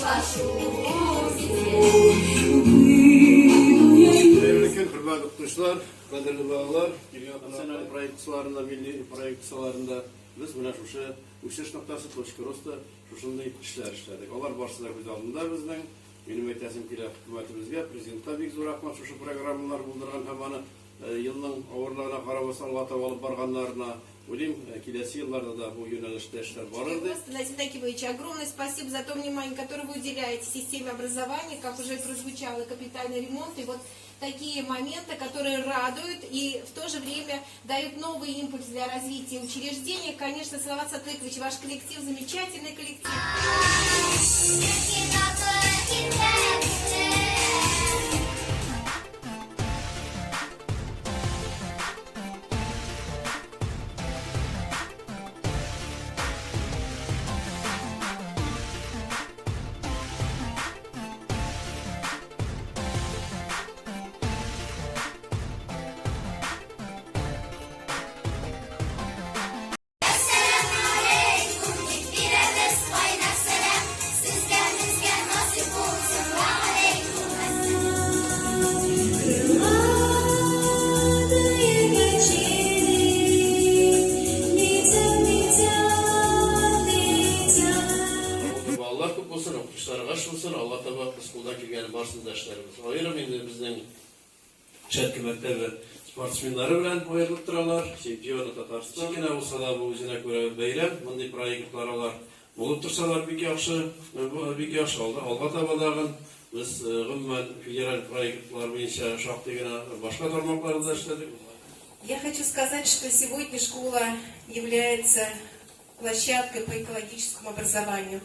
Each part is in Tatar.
Хәерле көн, хөрмәтле укытучылар, кадерле балалар. Килгән националь проект кысаларында, милли проект кысаларында без менә шушы үсеш ноктасы, точка роста, шушындый эшләр эшләдек. Алар барысы да күз алдында безнең. Минем әйтәсем килә, хөкүмәтебезгә, президентка бик зур рәхмәт шушы программалар булдырган һәм аны елның авырлыгына карамастан алга таба алып барганнарына. Уйлыйм, киләсе елларда да бу юнәлештә эшләр барыр дип. Назим Накибович, огромное спасибо за то внимание, которое вы уделяете системе образования, как уже прозвучало, капитальный ремонт. И вот такие моменты, которые радуют и в то же время дают новый импульс для развития учреждения. Конечно, Салават Сатлыкович, ваш коллектив замечательный коллектив. Әссәләмү-аләйкүм дип бирәбез кайнар сәлам. Сезгә, безгә насыйп булсын, вәгаләйкүм әссәлам. Крылатые качели летят, летят, летят. Балалар күп булсын, укытучыларга эш булсын, алга таба без кулдан килгәнен барысын да эшләрбез. Аерым инде безнең Шәтке мәктәбе спортсменнары белән аерылып торалар. Чемпионы Татарстан. Кечкенә булса да, бу үзенә күрә бәйрәм. Мондый проектлар алар булып торсалар бик яхшы, бик яхшы. Алда, алга таба тагын без гомумән федераль проектлар буенча шактый гына башка тармакларда да эшләдек. Я хочу сказать, что сегодня школа является площадкой по экологическому образованию.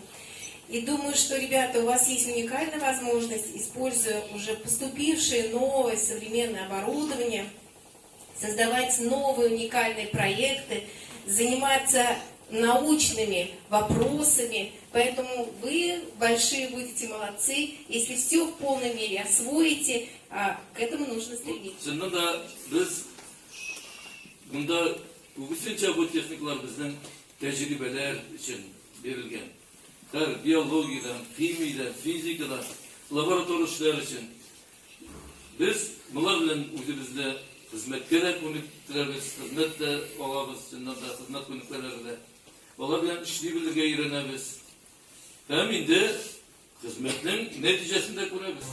И думаю, что, ребята, у вас есть уникальная возможность, используя уже поступившее новое современное оборудование, создавать новые уникальные проекты, заниматься научными вопросами. Поэтому вы большие будете молодцы, если все в полной мере освоите, а к этому нужно стремиться. Чыннан да без монда күбесенчә бу техникалар безнең тәҗрибәләр өчен бирелгән. Һәр биологиядән, химиядән, физикадан, лаборатор эшләр өчен. Без болар белән үзебезне хезмәткә дә күнектерәбез, хезмәт тә алабыз, чыннан да хезмәт күнекмәләре дә. Алар белән эшли белергә өйрәнәбез. Һәм инде хезмәтнең нәтиҗәсен дә күрәбез.